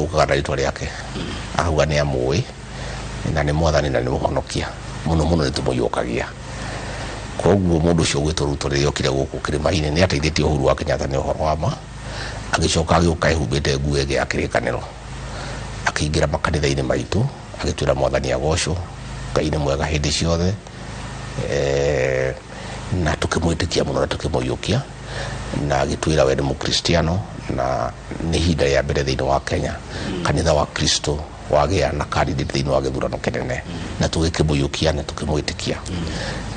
ũkaga na rĩtwa rĩake akauga nĩ amũĩ na nĩ mwathani na nĩ mũhonokia mũno mũno nĩ tũmũiyũkagia. Koguo mũndũ ũcio ũgwĩtwo Ruto rĩrĩa okire gũkũ kĩrĩma-inĩ nĩ ateithĩtie Uhuru wa Kenyatta nĩ ũhoro wa ma, agĩcoka agĩũka ehumbĩte nguo ĩngĩ ya kĩrĩkanĩro, akĩingĩra makanitha-inĩ maitũ agĩtwĩra mwathani agocwo, Ngai nĩ mwega hĩndĩ ciothe, na tũkĩmwĩtĩkia mũno na tũkĩmũiyũkia, na agĩtwĩra we nĩ mũkristiano na nĩ ihinda rĩa mbere thĩinĩ wa Kenya kanitha wa Kristo wagĩa na candidate thĩinĩ wa gĩthurano kĩnene, na tũgĩkĩmũiyũkia na tũkĩmwĩtĩkia,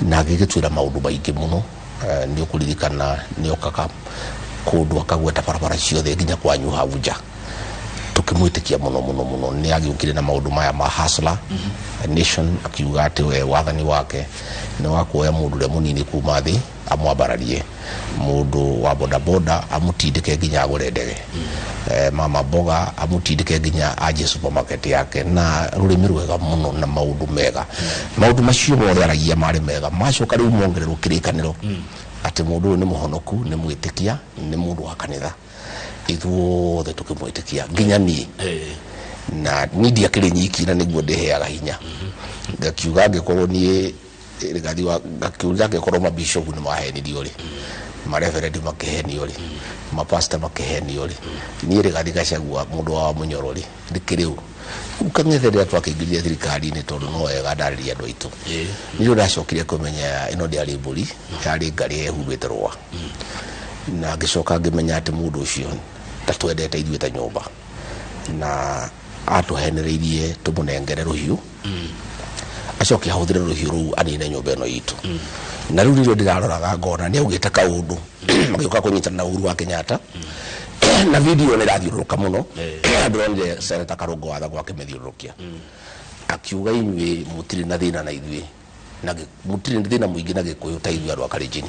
na agĩgĩtwĩra maũndũ maingĩ mũno. Nĩ ũkũririkana nĩ okaga kũndũ akagweta barabara ciothe nginya kwanyu hau nja, tũkĩmwĩtĩkia mũno mũno mũno. Nĩ agĩũkire na maũndũ maya ma Hustler Nation, akiuga atĩ we wathani wake nĩ wa kuoya mũndũ ũrĩa mũnini kuma thĩ amwambararie, mũndũ wa bodaboda amũtindĩke nginya agũre ndege, mama mboga amũtindĩke nginya anjie supermarket yake, na rũrĩmĩ rwega mũno na maũndũ mega. Maũndũ macio mothe aragia marĩ mega, macoka rĩu mongererwo kĩrĩkanĩro atĩ mũndũ ũyũ nĩ mũhonoku, nĩ mwĩtĩkia, nĩ mũndũ wa kanitha, ithuothe tũkĩmwĩtĩkia nginya niĩ. Na niĩ ndiakĩrĩ nyiki na nĩguo ndĩheaga hinya, ngakiuga angĩkorwo niĩ Rigathi wa ngakiuga angĩkorwo mabishopu nĩ mahenirio rĩ, mareverendi makĩhenio rĩ, mapasta makĩhenio rĩ, niĩ Rigathi Gachagua mũndũ wa Munyoro rĩ, ndĩkĩrĩ ũ? Rĩu Kang'ethe rĩrĩa twakĩingĩrire thirikari-inĩ, tondũ no wega ndarĩria andũ aitũ, nĩrĩo ndacokire kũmenya ĩno ndĩarĩ mbũri, yarĩ ngarĩ yehumbĩte rũa, na ngĩcoka ngĩmenya atĩ mũndũ ũcio ndatwendete ithuĩ ta nyũmba, na atũhenereirie tũmũnengere rũhiũ acoke ahũthĩre rũhiũ rũu anine nyũmba ĩno itũ. Na rĩu rĩrĩa ndĩraroraga ngona nĩ augĩte kaũndũ magĩũka kũnyitana na Uhuru wa Kenyatta, na video nĩ ĩrathiũrũrũka mũno, ndĩronire Senator Karũngũ wa Thang'wa akĩmĩthiũrũrũkia, akiuga inyuĩ mũtirĩ na thĩna na ithuĩ na mũtirĩ na thĩna mũingĩ na Gĩkũyũ ta ithuĩ andũ a Kalenjin,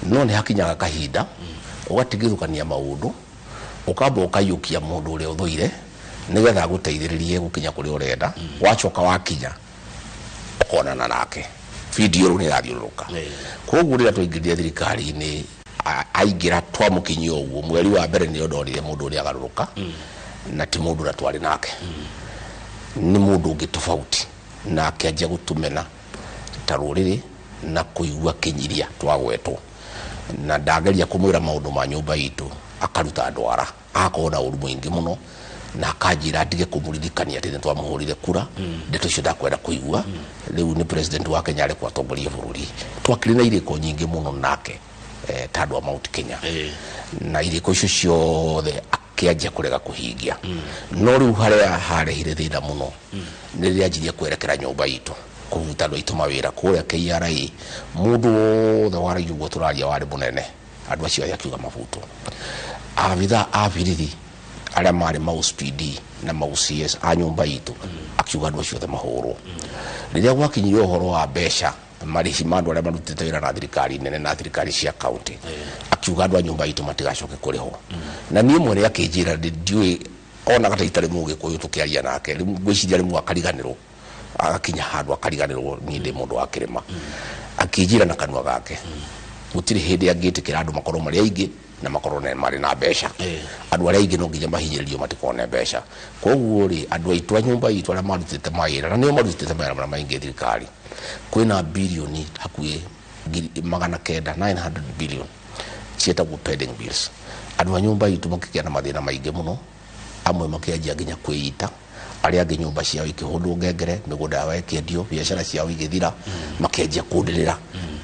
no nĩ hakinyaga kahinda ũgatigithũkania maũndũ, ũkamba ũkaiyũkia mũndũ ũrĩa ũthũire nĩgetha agũteithĩrĩrie gũkinya kũrĩa ũrenda, wacoka wakinya ũkonana nake. Video rĩu nĩ ĩrathiũrũrũka. Koguo rĩrĩa twaingĩrire thirikari-inĩ, aingĩra twamũkinyia ũguo mweri wa mbere, nĩo ndonire mũndũ ũrĩa agarũrũka, na ti mũndũ ũrĩa twarĩ nake, nĩ mũndũ ũngĩ tofauti, na akĩanjia gũtũmena ta rũrĩrĩ na kũigua kĩnyiria twagwetwo, na ndageria kũmwĩra maũndũ ma nyũmba itũ akaruta ndwara, agakorwo na ũru mũingĩ mũno, na akanjĩra ndige kũmũririkania atĩ nĩ twamũhũrire kura. Ndeto icio ndakwenda kũigua. Rĩu nĩ president wa Kenya arekwo atongorie bũrũri. Twakĩrĩ na irĩko nyingĩ mũno nake, ta andũ a Mount Kenya, na irĩko icio ciothe akĩanjia kũrega kũhingia. No rĩu harĩa harehire thĩna mũno nĩ rĩrĩa anjirie kwerekera nyũmba itũ kũbuta andũ aitũ mawĩra kũrĩa KRA. Mũndũ wothe waragia ũguo tũraria warĩ mũnene, andũ acio othe akiuga mabutwo. Abitha a birithi arĩa marĩ ma OCPD na ma OCS a nyũmba itũ, akiuga andũ acio othe mahũrwo. Rĩrĩa gwakinyire ũhoro wa mbeca, marĩhi ma andũ arĩa marutĩte wĩra na thirikari nene na thirikari cia county, akiuga andũ a nyũmba itũ matigacoke kũrĩhwo. Na niĩ mwene akĩnjĩra ndiũĩ onaga ta itarĩ mũgĩkũyũ tũkĩaria nake. Rĩu ngwĩciria rĩmwe akariganĩrwo, agakinya handũ akariganĩrwo niĩ ndĩ mũndũ wa kĩrĩma. Akĩnjĩra na kanua gake gũtirĩ hĩndĩ angĩtĩkĩra andũ makorwo marĩ aingĩ na makorwo marĩ na mbeca, andũ arĩa aingĩ no nginya mahinyĩrĩrio matikone mbeca. Koguo rĩ, andũ aitũ a nyũmba itũ arĩa marutĩte mawĩra, na nĩo marutĩte mawĩra marĩa maingĩ thirikari, kwĩna bilioni hakuhĩ 900, 900 billion ciĩtagwo pending bills. Andũ a nyũmba itũ makĩgĩa na mathĩna maingĩ mũno, amwe makĩanjia nginya kwĩita, arĩa angĩ nyũmba ciao ikĩhũndwo ngengere, mĩgũnda yao ĩkĩendio, biacara ciao igĩthira, makĩanjia kũndĩrĩra,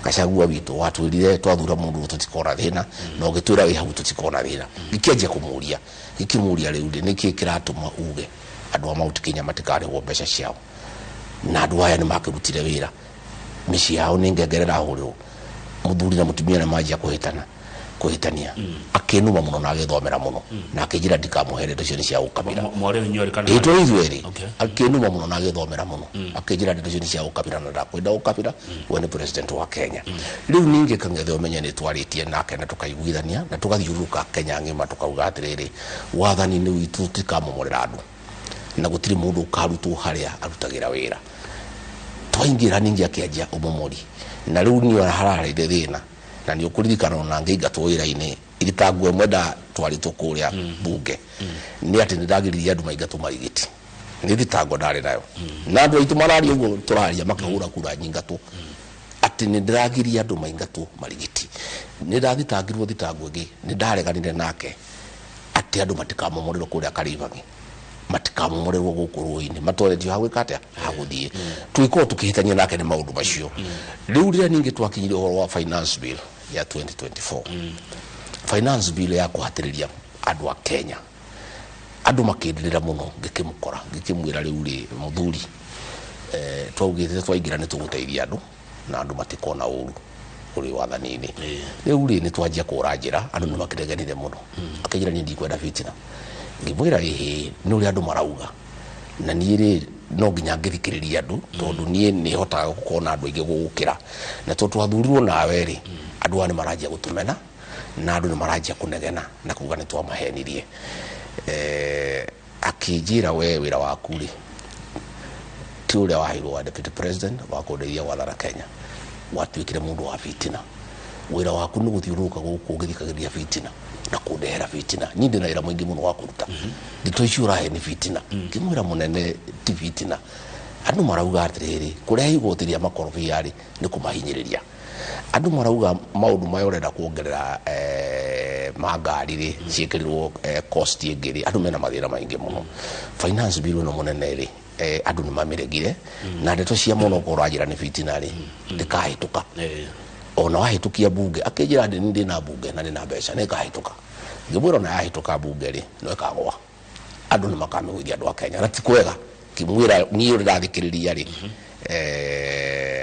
"Gachagua witũ watwĩrire twathura mũndũ tũtikona thĩna, na ũgĩtwĩra wĩ hau tũtikona thĩna." Gĩkĩanjia kũmũria, gĩkĩmũria, "Rĩu rĩ, nĩkĩ kĩratũma uge andũ a Mount Kenya matikarĩhwo mbeca ciao, na andũ aya nĩ makĩrutire wĩra, mĩciĩ yao nĩ ngengere ĩrahũrĩrwo, mũthuri na mũtumia nĩ manjia kũhĩtana kũhĩtania?" Akĩnuma mũno na agĩthomera mũno na akĩnjĩra ndikamũhe ndeto icio nĩ cia ũkabira. Mwarĩ inyuĩ kana? Ĩ, tũrĩ ithuĩ erĩ. Akĩnuma mũno na agĩthomera mũno, akĩnjĩra ndeto icio nĩ cia ũkabira na ndakwenda ũkabira, we nĩ president wa Kenya. Rĩu ningĩ Kang'ethe ũmenye nĩ twarĩtie nake na tũkaiguithania na tũgathiũrũrũka Kenya ng'ima tũkauga atĩrĩrĩ, wathani-inĩ witũ tũtikamomorera andũ na gũtirĩ mũndũ ũkarutwo harĩa arutagĩra wĩra. Twaingĩra ningĩ akĩanjia ũmomori, na rĩu niĩ hararĩire thĩna, na nĩ ũkũririkana ona ngĩingatwo wĩra-inĩ Thitango ĩmwe ndatwarĩtwo kũrĩa bunge nĩ atĩ nĩ ndagiririe andũ maingatwo marigiti. Nĩ thitango ndarĩ nayo na andũ aitũ mararia ũguo tũraria makĩhũra kura nyingatwo atĩ nĩ ndĩragiria andũ maingatwo marigiti. Nĩ ndathitangirwo thitango ĩngĩ, nĩ ndareganire nake atĩ andũ matikamomorerwo kũrĩa Karĩbang'i, matikamomorerwo gũkũ rũĩ-inĩ, matwaretio ha gwĩka atĩa, ha gũthiĩ. Tũgĩkorwo tũkĩhĩtania nake nĩ maũndũ macio. Rĩu rĩrĩa ningĩ twakinyire ũhoro wa finance bill ya 2024, finance bill ya kũhatĩrĩria andũ a Kenya, andũ makĩndĩrĩra mũno. Ngĩkĩmũkora ngĩkĩmwĩra, rĩu rĩ mũthuri, twaugĩte twaingĩra nĩ tũgũteithia andũ na andũ matikona ũru ũrĩ wathani-inĩ. Rĩu rĩ nĩ twanjia kũra njĩra, andũ nĩ makĩreganire mũno. Akĩnjĩra niĩ ndikwenda fitina. Ngĩmwĩra ĩhĩ, nĩ ũrĩa andũ marauga na niĩ rĩ no nginya ngĩthikĩrĩria andũ, tondũ niĩ nĩ hotaga gũkorwo na andũ aingĩ gũgũkĩra, na tondũ twathurirwo nawe rĩ, andũ aya nĩ maranjia gũtũmena na andũ nĩ maranjia kũnegena na kuga nĩ twamahenirie. Akĩnjĩra we wĩra waku rĩ ti ũrĩa waheirwo wa deputy president wa kũndeithia gwathana Kenya, watuĩkire mũndũ wa fitina. Wĩra waku nĩ gũthiũrũrũka gũkũ ũgĩthikagĩrĩria fitina na kũndehera fitina. Niĩ ndĩna wĩra mũingĩ mũno wa kũruta, ndeto icio ũrahe nĩ fitina. Ngĩmwĩra mũnene, ti fitina, andũ marauga atĩrĩrĩ, kũrehe igoti rĩa makorobia rĩ nĩ kũmahinyĩrĩria. Andũ marauga maũndũ maya ũrenda kuongerera ma ngari rĩ ciĩkĩrĩrwo cost ĩngĩ rĩ, andũ mena mathĩna maingĩ mũno. Finance bill ĩno mũnene rĩ, andũ nĩ mamĩregire na ndeto cia mũno ũkorwo ũranjĩra nĩ fitina rĩ, ndĩkahĩtũka. Ona wahĩtũkia bunge, akĩnjĩra ndĩ ndĩna bunge na ndĩna mbeca nĩ ĩkahĩtũka. Ngĩmwĩra ona yahĩtũka bunge rĩ, no ĩkagũa, andũ nĩ makamĩgũithia, andũ a Kenya, na ti kwega. Ngĩmwĩra niĩ ũrĩa ndathikĩrĩria rĩ,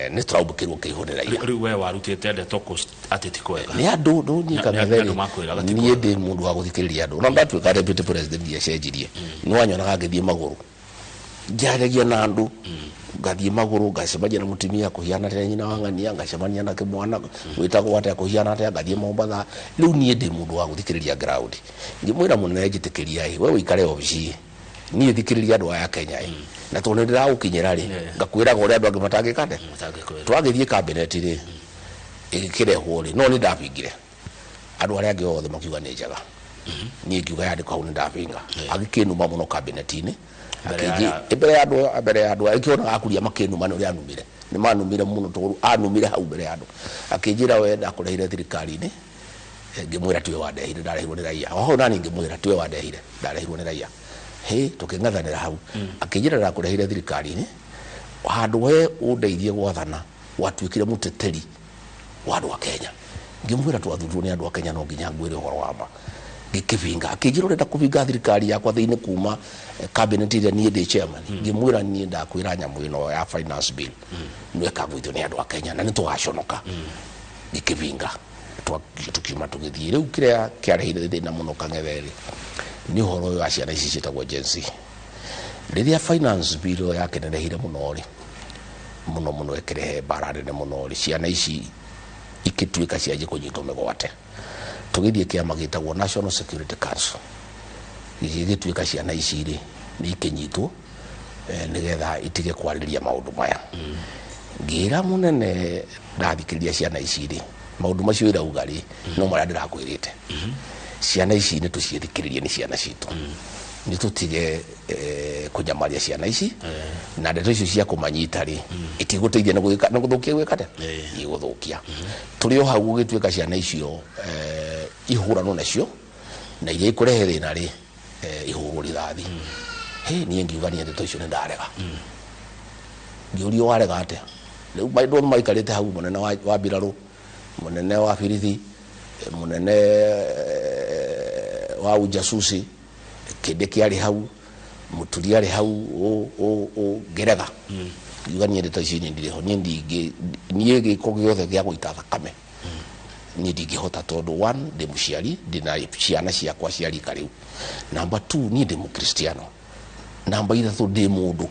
nĩ tũraubũkĩrwo kĩihũ nĩ raia. Rĩu we warutĩte ndeto kũ atĩ ti kwega? Nĩ andũ ndũnyika. Nĩ andũ makwĩraga ti niĩ kwega. Ndĩ mũndũ wa gũthikĩrĩria andũ, na ndatuĩka deputy president ndiacenjirie. Nĩ wanyonaga ngĩthiĩ magũrũ njaragia na andũ, ngathiĩ magũrũ ngacemania na mũtumia kũhiana atĩa nyina wa ng'ania, ngacemania na kĩmwana gwĩtagwo atĩa kũhiana atĩa, ngathiĩ Mombatha. Rĩu niĩ ndĩ mũndũ wa gũthikĩrĩria ground. Ngĩmwĩra mũnene, njĩtĩkĩria ĩ we ũikare obici, niĩ thikĩrĩria andũ aya Kenya ĩ, na tondũ nĩ ndĩragũkinyĩra rĩ, ngakwĩraga ũrĩa andũ angĩ matangĩka atĩa. Matangĩkwĩra. Twagĩthiĩ cabinet rĩ, ĩgĩkĩrehwo rĩ, no nĩ ndabingire, andũ arĩa angĩ othe makiuga nĩ njega, niĩ ngiuga yandĩkwo hau nĩ ndabinga. Agĩkĩnuma mũno cabinet-inĩ. Mbere ya- Mbere ya andũ, mbere ya andũ akĩonaga akuria makĩnuma nĩ ũrĩa anumire, nĩ manumire mũno tondũ anumire hau mbere ya andũ. Akĩnjĩra we ndakũrehire thirikari-inĩ. Ngĩmwĩra tiwe wandehire, ndarehirwo nĩ raia. Oho nani ngĩmwĩra tiwe wandehire, ndarehirwo nĩ raia. Hĩ, tũkĩng'ethanĩra hau. Akĩnjĩra ndakũrehire thirikari-inĩ handũ we ũndeithie gwathana, watuĩkire mũteteri wa andũ a Kenya. Ngĩmwĩra twathurirwo nĩ andũ a Kenya, no nginya ngwĩre ũhoro wa ma. Ngĩkĩbinga. Akĩnjĩra ũrenda kũbinga thirikari yakwa thĩinĩ kuma cabinet ĩrĩa niĩ ndĩ chairman. Ngĩmwĩra niĩ ndakwĩra nyamũ ĩno ya finance bill nĩ ĩkagũithio nĩ andũ a Kenya na nĩ tũgaconoka. Ngĩkĩbinga. Tukiuma tũgĩthiĩ. Rĩu kĩrĩa kĩarehire thĩna mũno Kang'ethe rĩ, nĩ ũhoro ũyũ wa ciana ici ciĩtagwo Gen Z. Rĩrĩa finance bill ĩyo yakĩnenehire mũno rĩ, mũno mũno ĩkĩrehe mbara nene mũno rĩ, ciana ici ikĩtuĩka cianjie kũnyitwo mĩgwate. Tũgĩthiĩ kĩama gĩtagwo National Security Council, gĩgĩtuĩka ciana ici rĩ nĩ ikĩnyitwo nĩgetha itige kwarĩrĩria maũndũ maya. Ngĩra mũnene, ndathikĩrĩria ciana ici rĩ, maũndũ macio irauga rĩ, no marĩa ndĩrakwĩrĩte. Ciana ici nĩ tũciĩthikĩrĩrie, nĩ ciana citũ, nĩ tũtige kũnyamaria ciana ici na ndeto icio cia kũmanyita rĩ, itigũteithia nĩ nĩ gũthũkia gwĩka atĩa, igũthũkia. Tũrĩ o hau gũgĩtuĩka ciana icio ihũranwo nacio na iria ikũrehe thĩna rĩ, ihũrwo rithathi. Hĩ, niĩ ngiuga niĩ ndeto icio nĩ ndarega. Ngĩũrio warega atĩa? Rĩu andũ maikarĩte hau, mũnene wa mbirarũ, mũnene wa birithi, mũnene wa ujasusi, kĩndĩ kĩarĩ hau, mũturi arĩ hau, ũ ngĩrega. Ngiuga niĩ ndeto icio niĩ ndirĩ ho, niĩ ndingĩ, niĩ gĩko gĩothe gĩa gũita thakame niĩ ndingĩhota, tondũ one, ndĩ mũciari, ndĩna ciana ciakwa cia rika rĩu. Namba two, niĩ ndĩ mũkristiano. Namba ithatũ, ndĩ mũndũ.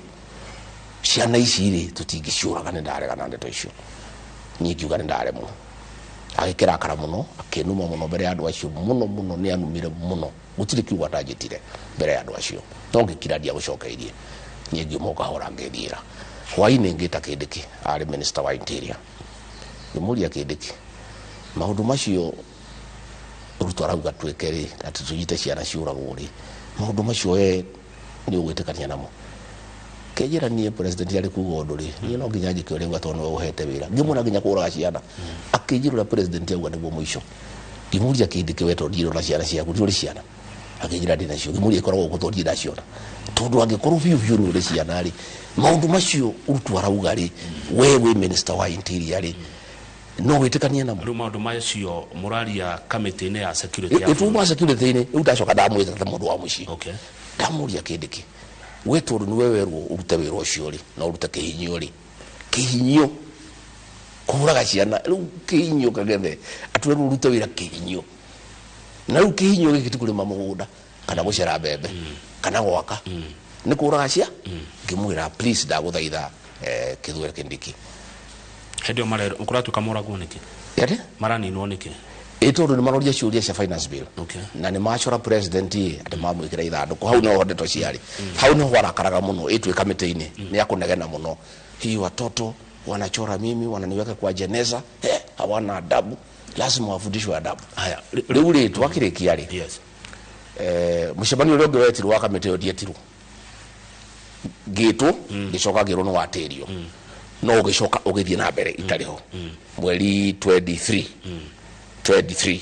Ciana ici rĩ, tũtingĩciũraga. Nĩ ndarega na ndeto icio. Niĩ ngiuga nĩ ndaremwo. Agĩkĩrakara mũno, akĩnuma mũno mbere ya andũ acio mũno mũno, nĩ anumire mũno, gũtirĩ kiugo atanjĩtire mbere ya andũ acio, no ngĩkira, ndiagũcokeirie. Niĩ ngiuma o kahora ngĩthiĩra. Hwainĩ ngĩta Kĩndĩki, arĩ minister wa interior, ngĩmũria, Kĩndĩki, maũndũ macio Ruto arauga twĩke rĩ, atĩ tũnyite ciana ciũragwo rĩ, maũndũ macio we nĩ ũgwĩtĩkania namo? Kĩnjĩra niĩ president arĩ kuga ũndũ rĩ, niĩ no nginya njĩke ũrĩa auga tondũ nĩwe ũhete wĩra. Ngĩmwĩra nginya kũraga ciana? Akĩnjĩra ũrĩa president auga nĩguo mũico. Ngĩmũria, kĩndĩ we tondũ ndirona ciana ciaku, nĩ ũrĩ ciana? Akĩnjĩra ndĩ nacio. Ngĩmũria ikoragwo gũkũ tondũ ndirĩ ndaciona? Tondũ angĩkorwo biũ biũ nĩ ũrĩ ciana rĩ, maũndũ macio Ruto arauga rĩ, we wĩ minister wa interior rĩ, no wĩtĩkanie namo? Rĩu maũndũ macio mũraria kamĩtĩ-inĩ ya security ya Ĩtuma security-inĩ. Rĩu ndacoka ndamwĩta ta mũndũ wa mũciĩ. Ndamũria, kĩndĩkĩ we tondũ nĩwe werwo ũrute wĩra ũcio rĩ, na ũrute kĩhinyio rĩ, kĩhinyio kũraga ciana, rĩu kĩhinyio kagethe atwerwo ũrute wĩra kĩhinyio, na rĩu kĩhinyio gĩkĩ ti kũrĩma mũgũnda kana gũcera mbembe kana gwaka, nĩ kũraga cia. Ngĩmwĩra, please, ndagũthaitha, Kithure Kindiki. Hĩndĩ ĩyo kũratuĩka moragwo nĩkĩ? Ate? Maraninwo nĩkĩ? Ĩ tondũ nĩ maroria ciũria cia finance bill. Na nĩ macora president ĩ atĩ mamwĩkĩra ithandũkũ. Hau nĩho ndeto ciarĩ, hau nĩho arakaraga mũno. Ĩtwĩ kamĩtĩ-inĩ nĩ akũnegena mũno, hii watoto wanachora mimi, wananiweka kwa jeneza, hawana adabu, lazima wafundishwe adabu. Haya. Rĩu rĩ, twakĩrĩkia rĩ, mũcemanio ũrĩa ũngĩ wetirwo wa kamĩtĩ ĩyo, ndietirwo. Ngĩtwo, ngĩcoka ngĩrwo nĩ watĩrio, no ũgĩcoka ũgĩthiĩ na mbere itarĩ ho. Mweri 23, 23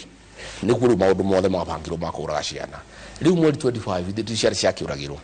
nĩguo rĩu maũndũ mothe mabangirwo ma kũũraga ciana. Rĩu mweri 25 ithuĩ ciana ciakĩũragirwo.